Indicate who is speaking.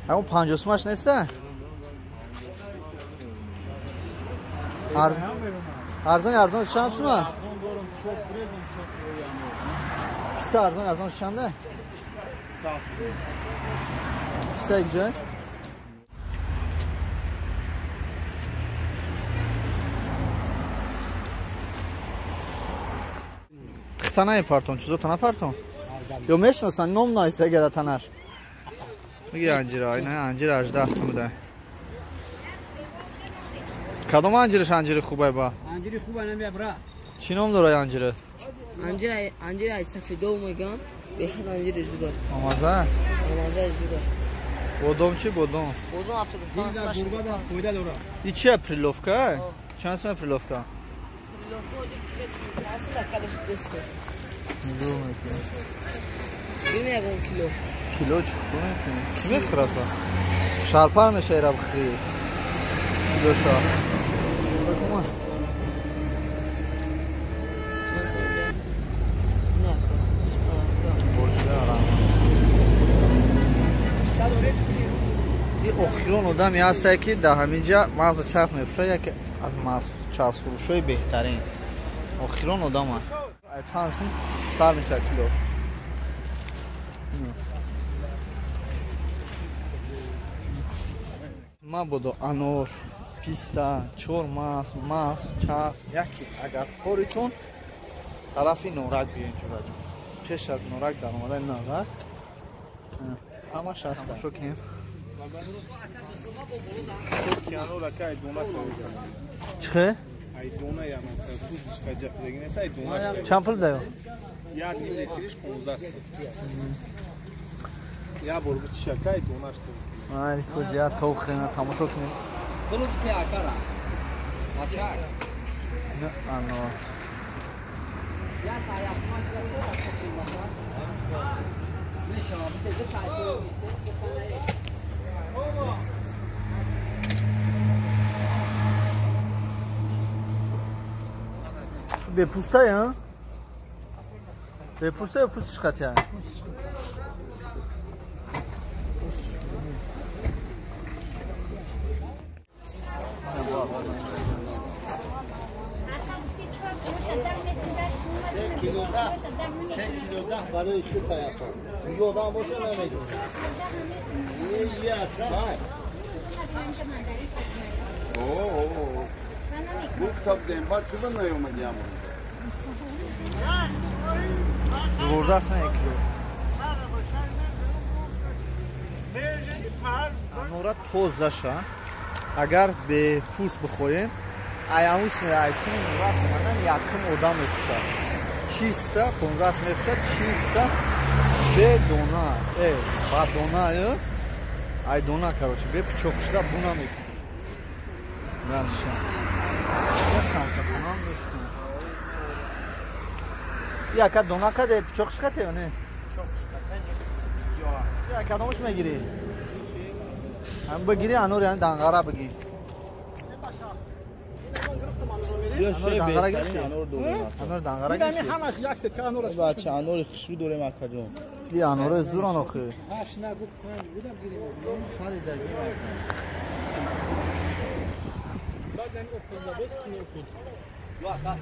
Speaker 1: Ҳамон 50 сумаш неста? Арзон арзон чанд сума? Писта арзон арзон чанда?
Speaker 2: 100 сум.
Speaker 1: Писта як ҷой? Танаи партон, чизо тана партон? Ё мешиносанд, ном наиста гада танар. Миги анҷира, ина анҷира 18 сум буда. Кадом анҷираш анҷири хубай ба?
Speaker 3: Анҷири хубай намебра.
Speaker 1: Чӣ ном дорад анҷира?
Speaker 4: Анҷира, анҷира сафедо меган, беҳад анҷири зура.
Speaker 1: Омаза?
Speaker 4: Омаза зура.
Speaker 1: Бодом чӣ бодом?
Speaker 4: Бодом 75 сум.
Speaker 3: Фоида дорад.
Speaker 1: И чия приловка? Чанд сум приловка?
Speaker 4: Приловка оҷа кило 35 сум, калаш 10 сум.
Speaker 1: Зур мекунӣ.
Speaker 4: Гирем кило.
Speaker 1: Кило чӣ кор мекунӣ? Чӣ мехӯрад ба? Шарпар мешавӣ ра бихӯрӣ. Килоша. Охирон одаме ҳастае ки дар ҳамин ҷа мағзу чарх мефурӯшад, яке аз мағзчархфурӯшҳои беҳтарин. Охирон одам аст. Ай 5 сум сар мешавад кило. Мабодо анор, писта, чормағз, мағз, чарх, яке агар хоритон тарафи Норак биёен ҷураҷон. Пеш аз Норак дар омадани Норак ҳамаш ҳаст. Тамошо кунем. Чӣ? Чанд пул даё?
Speaker 2: 1 литриш 15 сум. Я бор бучишака айдонаш ту.
Speaker 1: Ай, куз я тов хена тамошо кунем. Не, ано. Бепуста я? Бепуста ё пустиш қатия?
Speaker 5: Кило 10 барои чӣ паяфа? Ёдам боша намедонам.
Speaker 6: О, гуфта будем, баъд чӣ ба наёмадиам?
Speaker 1: 12 сум як кило. Анора тозаша. Агар бепӯст бихоҳем, аямус айсин нора омадан якум одам мефурӯшад. Чиста 15 сум мефурӯшад, чиста бедона, ба дона, ай дона, короче, бе пучоқ шуда буна мекунад. Дальше. Самсахона мекунад. Яка дона каде пучоқ шикате ё не?
Speaker 2: Пучоқ шикате не.
Speaker 1: Я кадомаш мегирӣ? Ҳам бигирӣ анори ҳам данғара бигир. Анор данғара гирифти?
Speaker 2: Ҳамаш як сетка анор аст.
Speaker 5: Бача анори хушрӯ дорем акаҷон.
Speaker 1: И анори зуран охи.
Speaker 3: 8 на гуфт 5 будам гирем.
Speaker 2: Баъзан опенда боз кини опен.
Speaker 3: Ё ака.